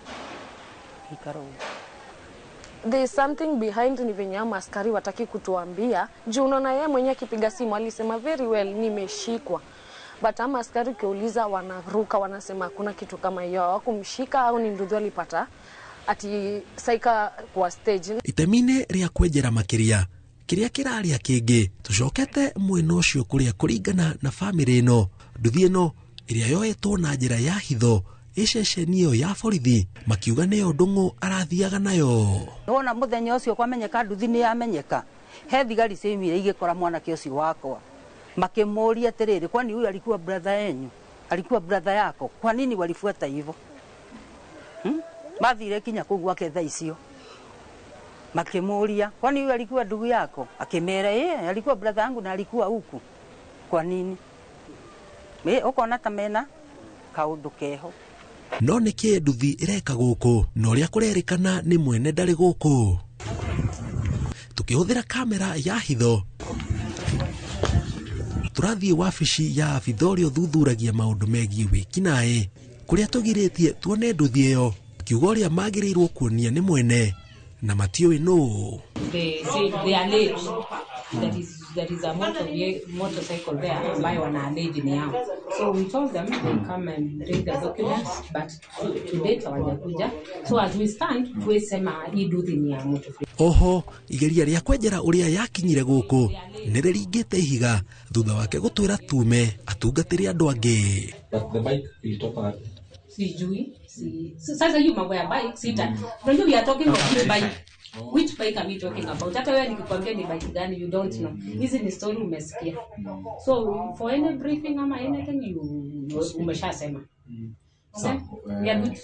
Ikara ũguo. There is something behind, ni venye hao askari wataki kutuambia. Juu unaona yeye mwenyewe akipiga simu alisema very well nimeshikwa. But ama askari ukiuliza wanaruka wanasema hakuna kitu kama hiyo, hawakumshika au ni nduthi alipata ati saika kwa stage. Itemi-inĩ rĩa kwenjera makĩria kĩrĩa kĩraria kĩngĩ tũcokete mwena ũcio kũrĩa kũringana na bamĩrĩ ĩno nduthi ĩno ĩrĩa yoetwo na njĩra ya hitho ĩceceni ĩyo ya borithi makiuga nĩyo Ndung'u arathiaga nayo. Wona mũthenya ũcio kwamenyeka nduthi nĩ yamenyeka, he thigari ciaumire igĩkora mwanake ũcio wakwa makĩmũria atĩrĩrĩ, kwani huyu alikuwa brother yenyu, alikuwa brother yako, kwa nini walifuata hivyo? Mathire kinya kũu gwake thaa icio makĩmũria, kwani huyu alikuwa ndugu yako? Akĩmera eh, alikuwa brother yangu na alikuwa huku. Kwa nini? Ũkona ta mena kaũndũ keho. No nĩkĩ nduthi ĩreka gũkũ na ũrĩa kũrerĩkana nĩ mwene ndarĩ gũkũ? Tũkĩhũthĩra kamera ya hitho tũrathiĩ wabici ya abitha ũrĩa ũthuthuragia maũndũ megiĩ wĩkinaĩ kũrĩa tũgirĩtie tuone nduthi ĩyo kiuga ũrĩa magĩrĩirwo kuonia nĩ mwene na matiũĩ nũ. They say they allege there is a motorcycle there ambayo wana allege ni yao. So we told them they come and bring the documents, but to date hawajakuja. So as we stand tuwesema hii nduthi ni ya mtu. Oho igeria rĩa kwenjera ũrĩa yakinyire gũkũ nĩ rĩringĩte ihiga thutha wake gũtwĩra tume atungatĩre andũ angĩ. But the bike ilitoka wapi? Sijui. Sasa hiyo mambo ya bike sita. Unajua we are talking of which bike. Which bike are we talking about? Hata wewe nikikwambia ni bike gani you don't know. Hizi ni story umesikia. So for any briefing ama anything you umeshasema. So, we are good.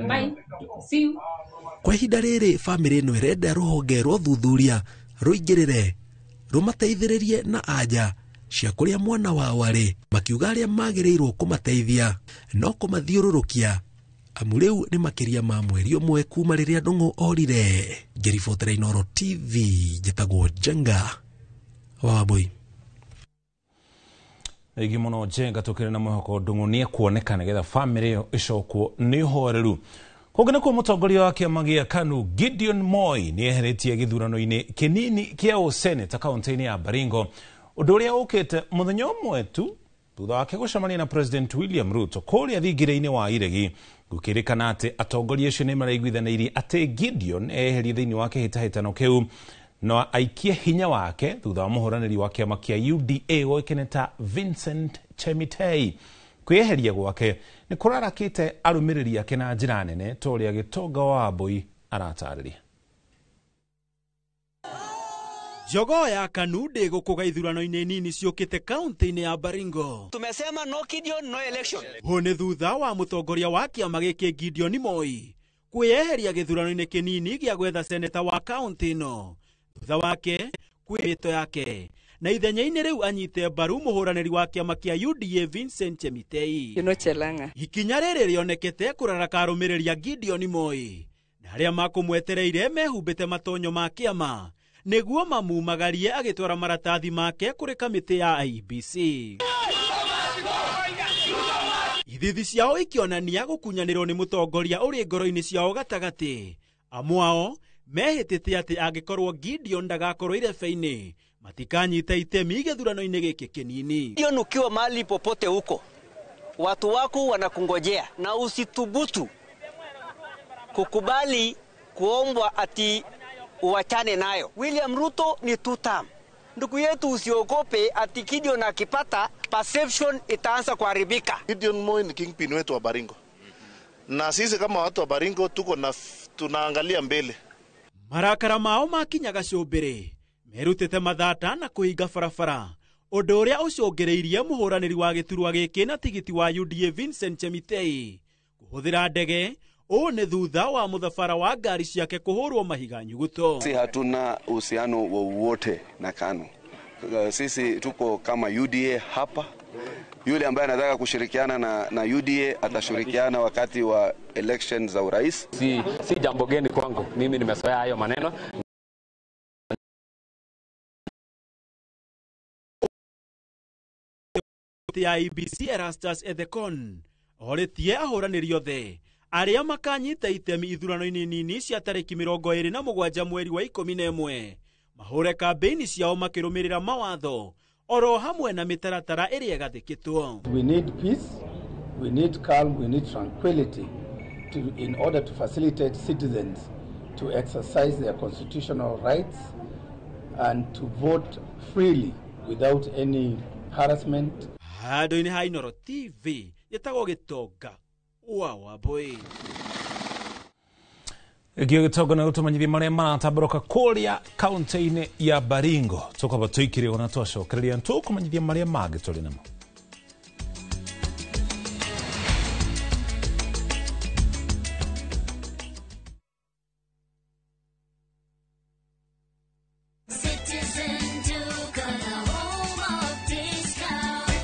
Bye. See you. Kwa ihinda rĩrĩ bamĩrĩ ĩno ĩrenda rũhonge rwa ũthuthuria rũingĩrĩre rũmateithĩrĩrie na anja cia kũrĩa mwana wao arĩ, makiuga arĩa magĩrĩirwo kũmateithia no kũmathiũrũrũkia Amu rĩu nĩ makĩria ma mweri ũmwe kuma rĩrĩa Ndung'u orire. Ngĩribotera Inooro TV, njĩtagwo Njenga wa Wambui. Thengi mũno Njenga, tũkĩrĩ na mwĩhoko Ndung'u nĩ ekuoneka nĩgetha bamĩrĩ ĩyo ĩcokwo nĩ ũhoreru. Kũngĩ nĩkuo mũtongoria wa kĩama gĩa KANU Gideon Moi nĩ eheretie gĩthurano-inĩ kĩnini kĩa ũseneta kaũntĩ-inĩ ya Baringo, ũndũ ũrĩa ũkĩte mũthenya ũmwe tu thutha wake gũcemania na President William Ruto kũrĩa thingira-inĩ wa Iregi. Gũkĩrĩkana atĩ atongoria acio nĩ maraiguithanĩirie atĩ Gideon eherie thĩinĩ wa kĩhĩtahĩtano kĩu no aikie hinya wake thutha wa mũhũranĩri wa kĩama kĩa UDA woĩkaine ta Vincent Chemitei. Kwĩyeheria gwake nĩ kũrarakĩte arũmĩrĩri ake na njĩra nene ta ũrĩa Gĩtonga wa Wambui aratarĩria. Jogoo ya KANU ndĩgũkũga ithurano-inĩ nini ciũkĩte kaunti-inĩ ya Baringo. Tumesema no Gideon, no election. Hũ nĩ thutha wa mũtongoria wa kĩama gĩkĩ Gideon Moi kwĩyeheria gĩthurano-inĩ kĩnini gĩa gwetha seneta wa kaunti ĩno, thutha wake kwĩmĩto yake na ithenya-inĩ rĩu anyite mbaru mũhũranĩri wa kĩama kĩa UDA Vincent Chemitei. Chelanga. Ikinya rĩrĩ rĩonekete kũraraka arũmĩrĩri a Gideon Moi na arĩa makũmwetereire mehumbĩte matonyo ma kĩama nĩguo mamumagarie agĩtwara maratathi make kũrĩ kamĩtĩ ya IEBC. Ithithi ciao ikĩonania gũkunyanĩrwo nĩ mũtongoria ũrĩ ngoro-inĩ ciao gatagatĩ. Amwe ao mehĩtĩte atĩ angĩkorwo Gideon ndagakorwo irebe-inĩ matikanyita itemi gĩthurano-inĩ gĩkĩ kĩnini. Gideon, ukiwa mahali popote huko, watu wako wanakungojea, na usithubutu kukubali kuombwa ati uachane nayo. William Ruto ni two term. Ndugu yetu, usiogope ati Gideon akipata perception itaanza kuharibika. Gideon Moi ni kingpin wetu wa Baringo, na sisi kama watu wa Baringo tuko na tunaangalia mbele. Marakara mao makinyaga cũmbĩrĩ merutĩte mathata na kũhinga barabara, ũndũ ũrĩa ũcũngĩrĩirie mũhũranĩri wa gĩturwa gĩkĩ na tigiti wa UDA Vincent Chemitei kũhũthĩra ndege. Ũũ nĩ thutha wa mũthabara wa ngari ciake kũhũrwo mahiga nyuguto. Sisi hatuna uhusiano wowote na KANU. Sisi tuko kama UDA hapa. Yule ambaye anataka kushirikiana na UDA atashirikiana wakati wa election za urais. Si jambo geni kwangu. Mimi nimezoea hayo maneno. Ya IEBC Erastus Ethekon orĩtie ahũranĩri othe arĩa makanyita itemi ithurano-inĩ nini cia tarĩki 27 mweri wa 11 mahũre kambĩini ciao makĩrũmĩrĩra mawatho oro hamwe na mĩtaratara ĩrĩa ĩgathĩkĩtwo. We need peace, we need calm, we need tranquility in order to facilitate citizens to exercise their constitutional rights and to vote freely without any harassment. Handũ-inĩ ha Inooro TV gĩtagwo Gĩtonga wa Wambui. Gĩo Gĩtonga nĩ gũtũmenyithia marĩa maratambũrũka kũrĩa kaũntĩ-inĩ ya Baringo. Tũkwamba tũikire ona twacokereria tũkũmenyithia marĩa mangĩ tũrĩ namo.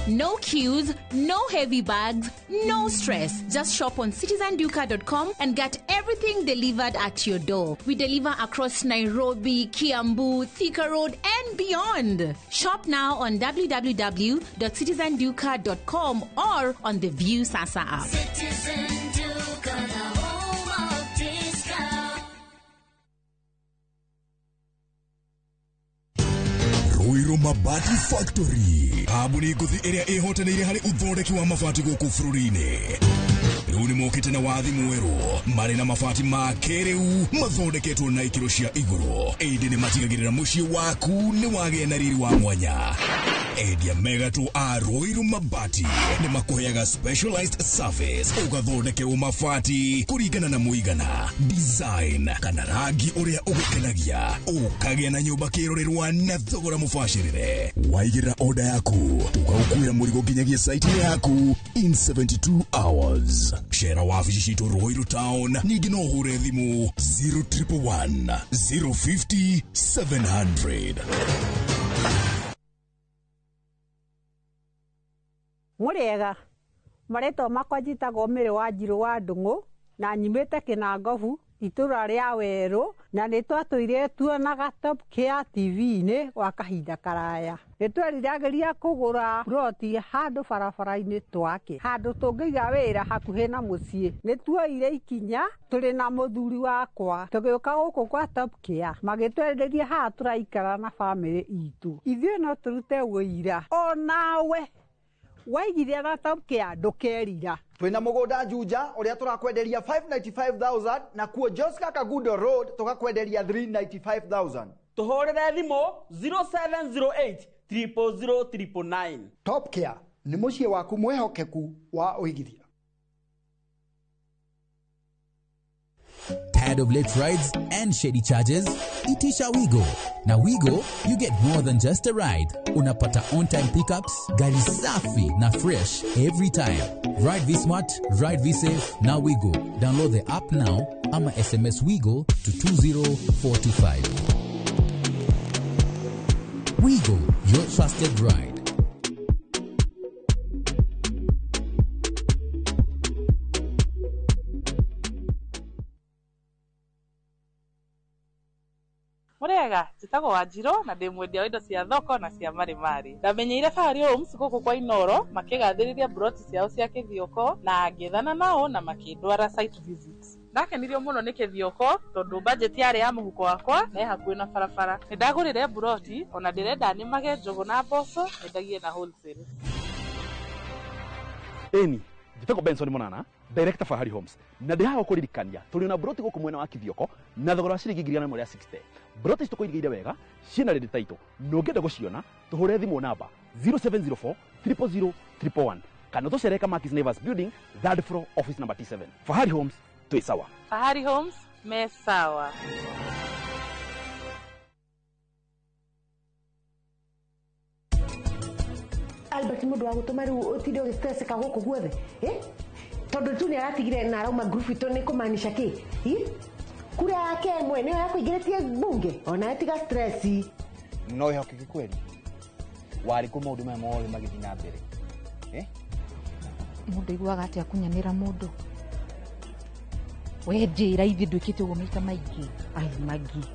No queues, no heavy bags, no stress. Just shop on citizenduka.com and get everything delivered at your door. We deliver across Nairobi, Kiambu, Thika Road, and beyond. Shop now on www.citizenduka.com or on the View Sasa app. Citizen Duka, the home of discount. Ruiru Mabati Factory, kambuni ngũthi ĩrĩa ĩhotanĩire harĩ ũthondeki wa mabati gũkũ bũrũri-inĩ. Rĩu nĩ mokĩte na wathi mwerũ marĩ na mabati ma kĩrĩu mathondeketwo na ikĩro cia igũrũ, ĩndĩ nĩ matigagĩrĩra mũciĩ waku nĩ wagĩa na riri wa mwanya. Endia mega tu a Ruiru Mabati nĩ makũheaga specialized service, ũgathondekerwo mabati kũringana na mũigana, design kana rangi ũrĩa ũgũkenagia, ũkagĩa na nyũmba kĩrorerwa na thogora mũbacĩrĩre. Waigĩrĩra order yaku tũgagũkuĩra mũrigo nginyagia site yaku in 72 hours. Cera wabici citũ Ruiru Town, ningĩ no ũhũre thimũ 0111 050 700. Mũrĩega, marĩtwa makwa njĩtagwo Mary Wanjirũ wa Ndung'u, Na nyumĩte Kĩnangobu itũra rĩa Werũ, na nĩ twatũire tuonaga Top Care TV-inĩ gwa kahinda karaya. Nĩ tweriragĩria kũgũra ploti handũ barabara-inĩ twake, handũ tũngĩiga wĩra hakuhĩ na mũciĩ. Nĩ tuoire ikinya tũrĩ na mũthuri wakwa tũgĩũka gũkũ kwa Top Care, magĩtwenderia haha tũraikara na bamĩrĩ itũ. Ithuĩ no tũrute wũira onawe waigithia na Top Care ndũkerira. Twina mugunda Juja uria turakwenderia 595,000 na kuo Joska Kagudo Road tukakwenderia 395,000. Tuhurire thimu 0708 000 999. Top Care ni muciĩ waku mwihokeku wa uigithia. Tired of late rides and shady charges? Itisha Wigo. Na Wigo, you get more than just a ride. Unapata on-time pickups, gari safi na fresh every time. Ride V-Smart, ride V-Safe, na Wigo. Download the app now ama SMS Wigo to 20425. Wigo, your trusted ride. Murega njĩtagwo Wanjirũ na ndĩ mwendia wa indo cia thoko na cia marimari. Ndamenyeire Fahari Homes gũkũ kwa Inoro makĩgathĩrĩria broti ciao cia Kĩthioko na ngĩethana nao na makĩndwara site visit. Ndakenirio mũno nĩ Kĩthioko tondũ budget yarĩ ya mũhuko wakwa na ĩ hakuhĩ na barabara. Nĩ ndagũrire broti ona ndĩrenda nĩmage njũgũ na mboco nyendagie na wholesale. Ĩni njĩtagwo Benson Monana, director Fahari Homes, na ndĩ haha gũkũririkania tũrĩ na broti gũkũ mwena wa Kĩthioko na thogora wa ciringi 160,000. Broti ici tũkũigĩire wega ciĩna ready title, na ũngĩenda gũciona tũhũre thimũ namba 0704 000 111 kana tũcere Kamakis Neighbors Building, third floor, office number T7. Fahari Homes, twĩ sawa. Fahari Homes me sawa. Albert mundu wa gutuma riu utinde ugistreseka guku guothe tondu tu ni aratigire na arauma group itu ni kumaanisha ki kura yake ĩmwe nĩyo yakũingĩrĩtie bunge ona tiga stress. No ihokeke kweli warĩ kũ maũndũ maya mothe magĩthiĩ na mbere? Mũndũ aiguaga atĩa kunyanĩra mũndũ? We njĩra ithuĩ ndwĩkĩte ũguo maita maingĩ. Ai magi.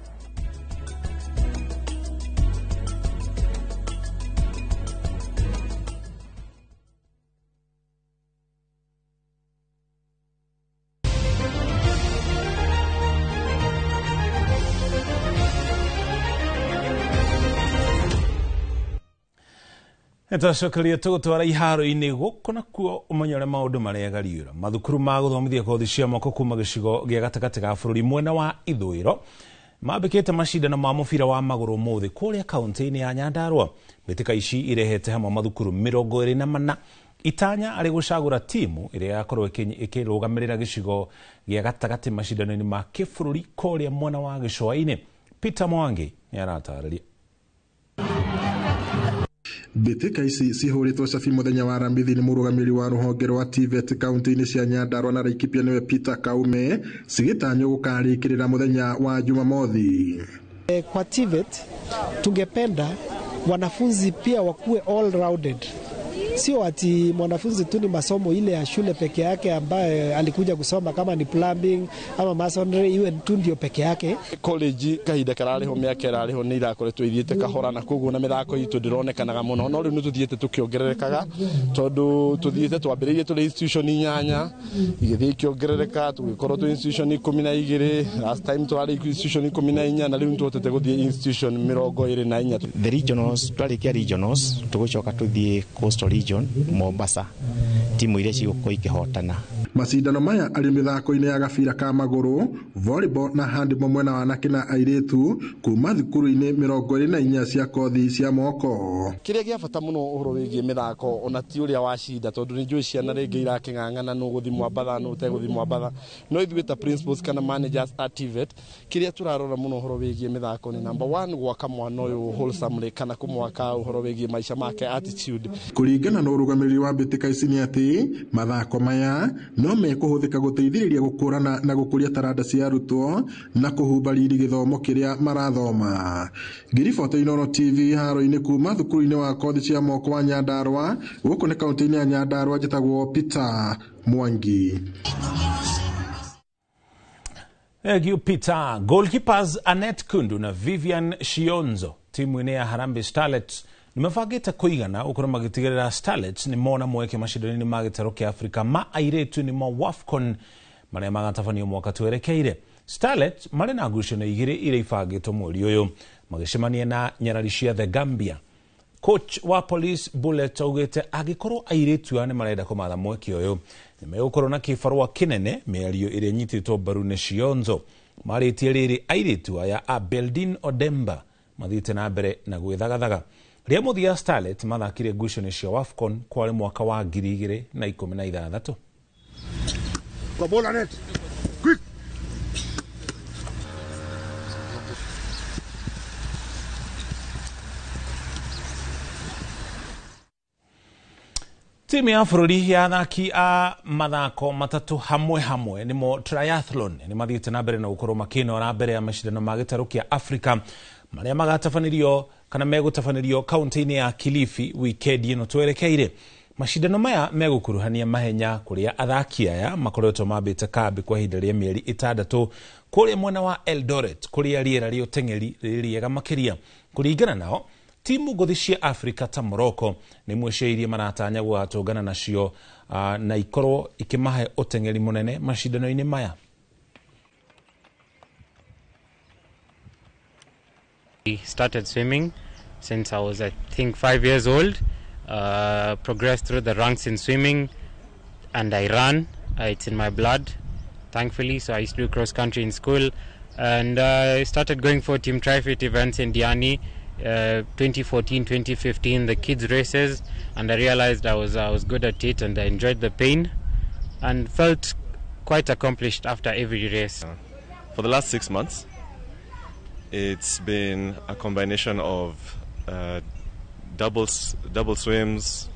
Nĩtwacokeria tũgũtwara iharo-inĩ gũkũ nakuo ũmenye ũrĩa maũndũ marĩa gariũra. Mathukuru ma gũthomithia kothi cia moko kuma gĩcigo gĩa gatagatĩ ga bũrũri mwena wa ithũĩro mambĩkĩte macindano ma mũbira wa magũrũ ũmũthĩ kũrĩa kaũntĩ-inĩ ya Nyandarua. Mbĩtĩka ici irehete hamwe mathukuru 24 itanya arĩ gũcagũra timu ĩrĩa yakorwo ĩkĩrũgamĩrĩra gĩcigo gĩa gatagatĩ macindano-inĩ ma kĩbũrũri kũrĩa mwena wa gĩcũa-inĩ. Peter Mwangi nĩ aratarĩria. Mbĩtĩka ici cihũrĩtwo cabi mũthenya wa Aramithi nĩ mũrũgamĩrĩri wa rũhonge rwa TVET kaunti-inĩ cia Nyandarua na Laikipia nĩwe Peter Kaume, cigĩtanywo gũkarĩkĩrĩra mũthenya wa Jumamothi. Kwa TVET tungependa wanafunzi pia wakuwe all rounded. Sio ati mwanafunzi tu ni masomo ile ya shule peke yake ambaye alikuja kusoma kama ni plumbing ama masonry iwe tu ndio peke yake. College kahinda karariho miaka irariho ni irakoretwo ithiite kahora na koguo na mithako itu ndironekanaga muno, no riu ni tuthiite tukiongererekaga tondu tuthiite twambiriirie turi institution 8 igithii ikiongerereka tugikorwo twi institution 12, last time twari institution 14 na riu nituhotete guthii institution 24. The regionals twarikia regionals tugucoka tuthii coastal region Mombasa, timu iria cigũkorwo ikĩhotana. Macindano maya arĩ mĩthako-inĩ ya gabira ka magũrũ, volleyball na handball mwena wa anake na airĩtu kuma thukuru-inĩ 24 cia kothi cia moko. Kĩrĩa gĩa bata mũno ũhoro wĩgiĩ mĩthako ona ti ũrĩa wacinda tondũ nĩ njũĩ ciana rĩngĩ irakĩng'ang'ana nũ gũthiĩ Mwambatha nũ ũtegũthiĩ Mwambatha, no ithuĩ ta principals kana managers a TVET kĩrĩa tũrarora mũno ũhoro wĩgiĩ mĩthako nĩ number 1 gwaka mwana ũyũ wholesomely kana kũmwaka ũhoro wĩgiĩ maica make attitude. Kũringana na ũrũgamĩrĩri wa mbĩtĩka ici nĩ atĩ mathako maya no mekũhũthĩka gũteithĩrĩria gũkũrana na gũkũria taranda cia arutwo na kũhumba riri gĩthomo kĩrĩa marathoma. Ngiribota Inooro TV haro-inĩ kuma thukuru-inĩ wa kothi cia moko wa Nyandarua gũkũ nĩ kaunti-inĩ ya Nyandarua, njĩtagwo Peter Mwangi. Thank you, Peter. Goalkeepers Annette Kundu na Vivian Shionzo timu-inĩ ya Harambee Starlets nĩmabangĩte kũigana gũkorwo magĩtigĩrĩra Starlets nĩmona mweke macindano-inĩ ma gĩtarũ kĩa Afrika ma airĩtu nĩmo WAFCON marĩa magatabanio mwaka twerekeire. Starlets marĩ na ngucanio igĩrĩ iria ibangĩtwo mweri ũyũ magĩcemania na nyarari cia The Gambia. Coach wa Police Bullet augĩte angĩkorwo airĩtu aya nĩmarenda kũmatha mweke ũyũ nĩmegũkorwo na kĩbarũa kĩnene mĩario ĩrĩa ĩnyitĩtwo mbaru nĩ Cionzo. Marĩtie rĩrĩ airĩtu aya a Beldin Odemba mathiĩte na mbere na gwĩthagathaga. Rĩa mũthia Starlet mathakire ngucanio cia WAFCON kwarĩ mwaka wa 2016. Kwa bola net. Quick. Timu ya bũrũri ya athaki a mathako matatũ hamwe hamwe nĩmo triathlon nĩ mathiĩte na mbere na gũkorwo makĩnora mbere ya macindano ma gĩtarũ kĩa Afrika marĩa magatabanĩrio kana megũtabanĩrio kaunti-inĩ ya Kilifi wikendi ĩno twerekeire. Macindano maya megũkuruhania mahenya kũrĩa athaki aya makoretwo mambĩte kambĩ kwa ihinda rĩa mĩeri 6 kũrĩa mwena wa Eldoret kũrĩa rĩera rĩa ũteng'eri rĩrĩ rĩega makĩria. Kũringana nao timu ngũthi cia Afrika ta Morocco nĩ cia iria maratanya gũgatũngana nacio na ikorwo ikĩmahe ũteng'eri mũnene macindano-inĩ maya. I started swimming since I was, I think, 5 years old. Progressed through the ranks in swimming, and I run. It's in my blood, thankfully. So I used to do cross country in school, and I started going for team trifit events in Diani. 2014, 2015, the kids races, and I realized I was good at it, and I enjoyed the pain, and felt quite accomplished after every race. For the last 6 months, it's been a combination of double swims,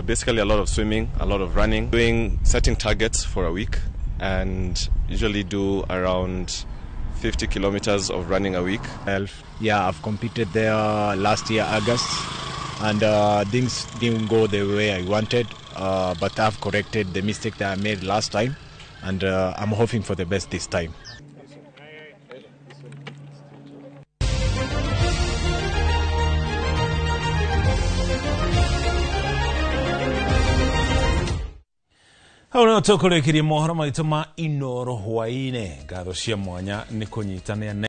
basically a lot of swimming, a lot of running, setting targets for a week, and usually do around 50 kilometers of running a week. Yeah, I've competed there last year, August, and things didn't go the way I wanted, but I've corrected the mistake that I made last time, and I'm hoping for the best this time. Hau no tũkũrĩkĩria mohoro maitũ ma Inoro hwaĩ-inĩ. Ngatho cia mwanya nĩ kũnyitanĩra.